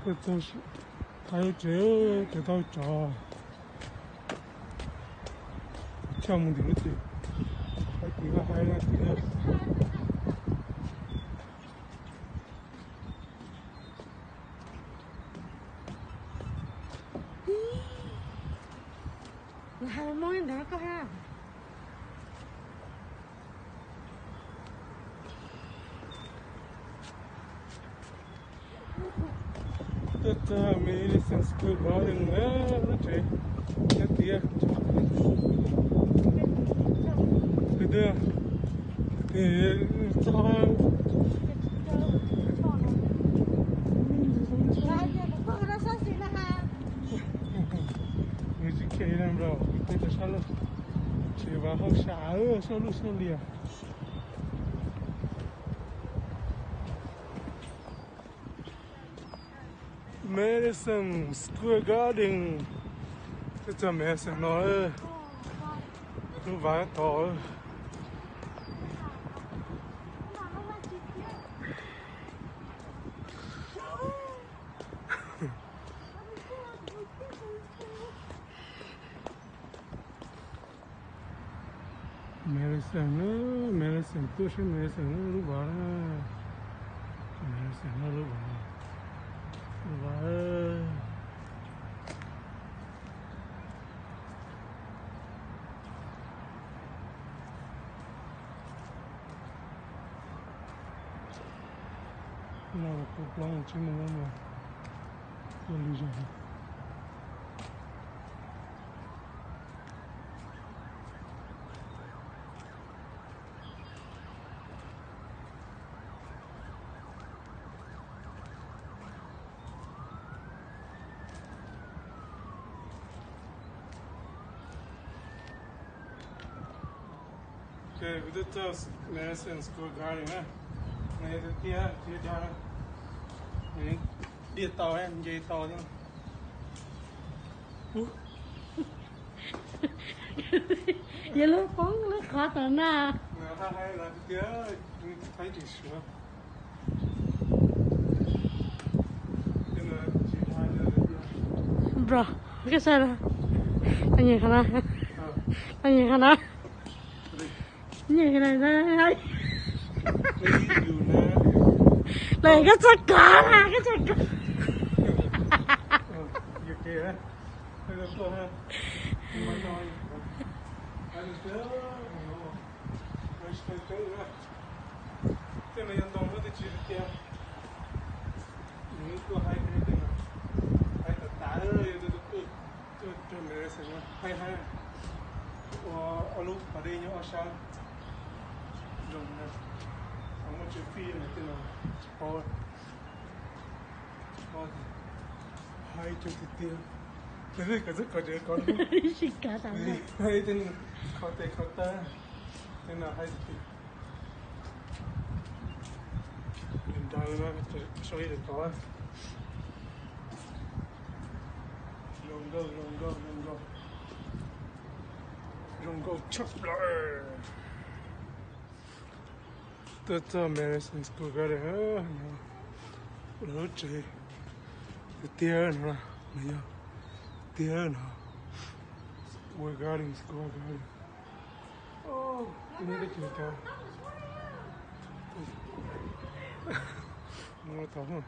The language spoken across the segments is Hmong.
Tuaj txog, qab lub tsev, cov tau tsov. Choj mus ntim lub tsev. Hais tias hais tias Hais Hmoob ntawd koj ha. Tuaj txog Madison Square Garden na, lub tsev nyob tiag. Tus twg? Nws tsis khe na bro, peb rau sab laj, tsev vaj hauj sam, sab laj sab lias. Madison Square Garden. Tuaj txog Madison no, lub vaj tod. Madison, Madison, tuaj saib Madison lub vaj na. Madison lub vaj, lub vaj. No kuv plaub tsib mus no, tuaj lwm zaus. Ces kuv twb txog Madison Square Garden na. Nws tiag tiag, tiag dag na. Nws diaj tau, nce tau thiab. Yog lub poob lub qhov tom no. Nws hais tias thaib tsis suav. Bro, koj saib na. Koj nyeem qhov no. Koj nyeem qhov no. Nyeem qhov no. Lawv koj txoj kov na, koj txoj kov. Tej no yog ntoo muab tej tsis tiag. Nws tuaj hais tej no, hais tas tas yog tus tuaj, tuaj rau Madison no hais hais ua ob lub pas dej nyob ob sab zoo na. Muaj tsev fij tej no tsis paub. Hais tias tiag tiag, tus twg kov xwb kov tsev kov, hais tej no kho tes kho taw, tej no hais tiag tiag. Nws nrag no, sau ib daim tod. Zoo nkauj, zoo nkauj, zoo nkauj. Zoo nkauj tshaj plaws. Tuaj txog Madison Square Garden, lawv lub tsev tiag tiag no, no yog tiag no, Square Garden, Square Garden. Ib hnub twb tsis kav mus tod.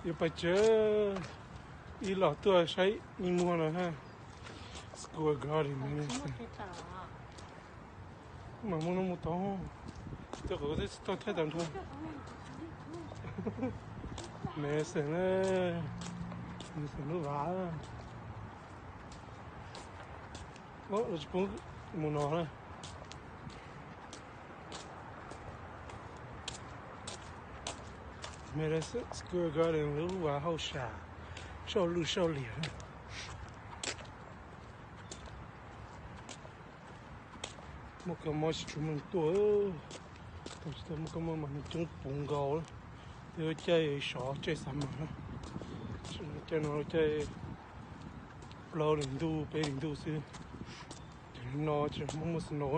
Yuav pais tsev, ib los tuaj saib ib muag no ha. Square Garden no. Mam mus no mus tod, cov qhov twb tsis tau thaij tag nrho. Madison na, Madison lub vaj. Los tsis pub mus no na. Madison Square Garden lub vaj hauj sam, sau lwj sau liam. Muaj kab mob tsis tshua muaj tuaj, thaum tsis tau muaj kab mob mas neeg coob puv nkaus. Tej lub caij sov caij xav mas na, caij no caij plaub hlis ntuj peb hlis ntuj xwb. Ces no ces muaj muaj snow.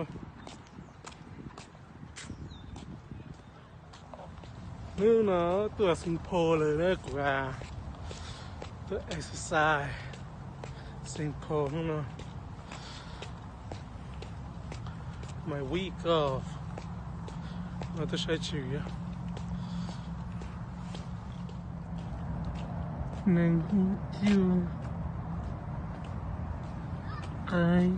Hnub no tuaj Saint Paul lawm na kuv, tuaj exercise Saint Paul hnub no. My week off. No tuaj saib tswv yog nees nkaum cuaj qaib,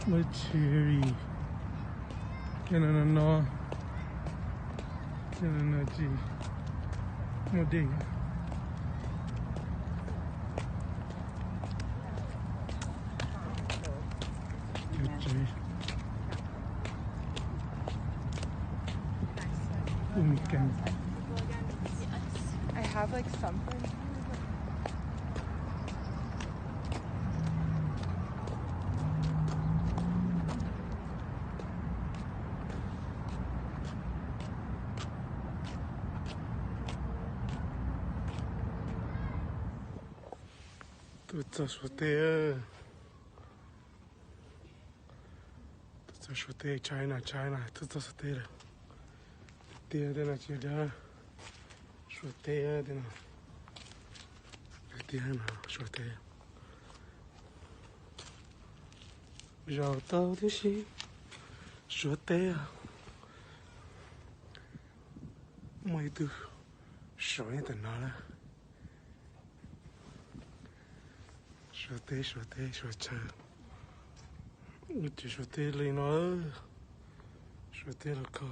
muaj cherry, no no no, no no tsis muaj dej. Cov tsev ub me kas. I have like something. Tuaj txog Suav teb. Tuaj txog Suav teb, China, China, tuaj txog Suav teb lawm. Tiag tej no tsis yog dab, Suav teb tej no. Tiag no Suav teb. Zaum tau tib si, Suav teb. Muaj ib tug Suav nyob tom no lawm. Suav teb, Suav teb, Suav chaw. Ces Suav teb li no, Suav teb los kho,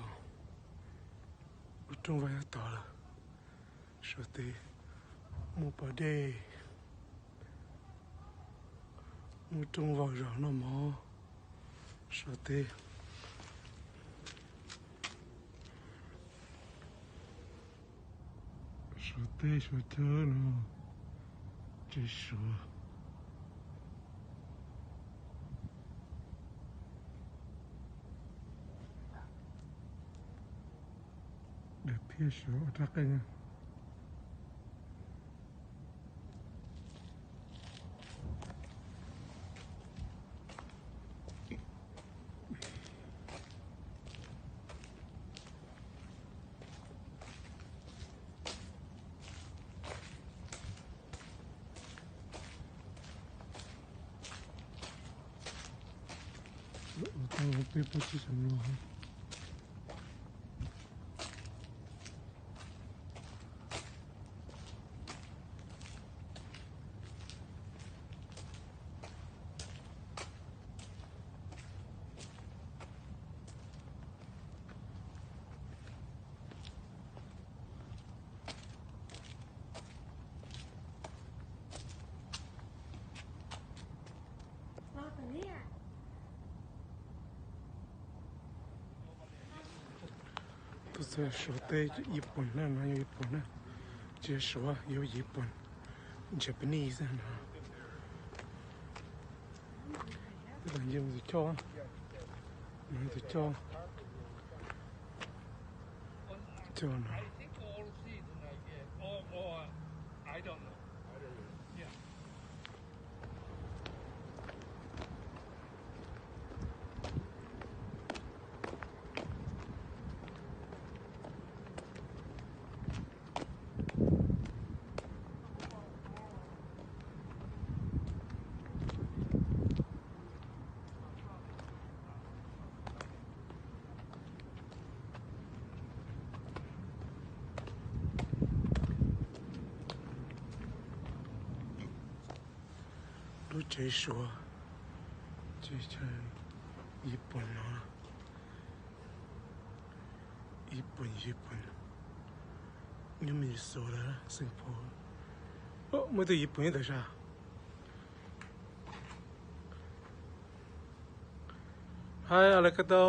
ub rooj vag nyob tod lawm. Suav teb muaj pas dej, muaj rooj vag zos noj mov. Suav teb, Suav teb Suav chaw no, tsev Suav. Daim phiaj Suav ua rab qeej. Peb pab tsis xeem los. Tuaj txog Suav teb, Yij Pooj na, no yog Yij Pooj na, tsis yog Suav, yog Yij Pooj, Japanese xwb no. Tus coj, tus coj, tus coj no. Lub tsev Suav, tsev chaw Yij Pooj no, Yij Pooj, Yij Pooj, nyob Minnesota, Saint Paul. Muaj ib tug Yij Pooj nyob ntawm sab. Hi, Alakato.